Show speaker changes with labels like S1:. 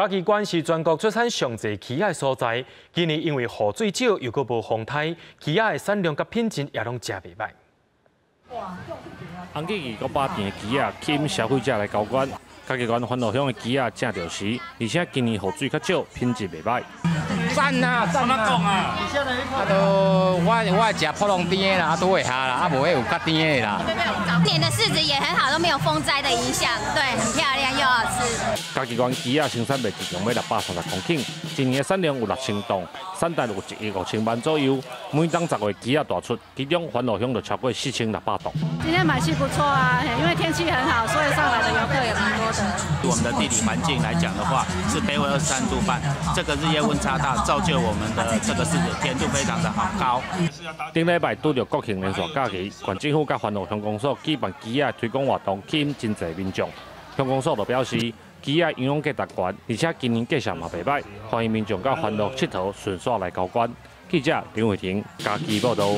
S1: 嘉義縣是全國出產上濟柿仔的所在，今年因為雨水少，又閣無風颱，柿仔的產量佮品質也攏誠袂䆀。
S2: 紅記記國巴店的柿仔吸引消費者來交關。嘉義縣番路鄉的柿仔正著時，而且今年雨水較少，品質袂䆀。
S3: 讚啊！讚啊！啊都我愛食普通甜的啦，啊都會下啦，啊無彼有較甜的啦。
S4: 今年的柿子也很好，都沒有風災的影響，對，很漂亮又好吃。
S2: 嘉義縣柿仔生產面積約630公頃，一年的產量有6000噸，產值有1億5000萬左右。每冬10月柿仔大出，其中番路鄉就超過4600噸。
S5: 今天買氣不錯啊，因為天氣很好，所以上來的遊客也蠻多的。
S6: 我們的地理環境來講的話，是北緯23度半，這個日夜溫差大，造就我們的這個柿子甜度非常的好高。
S2: 頂禮拜拄著國慶連續假期，縣政府佮番路鄉公所舉辦柿仔推廣活動，吸引真濟民眾。鄉公所就表示，柿仔營養價值懸，而且今年價錢嘛袂䆀，歡迎民眾到番路𨑨迌順紲來交關。記者林慧婷嘉義報道。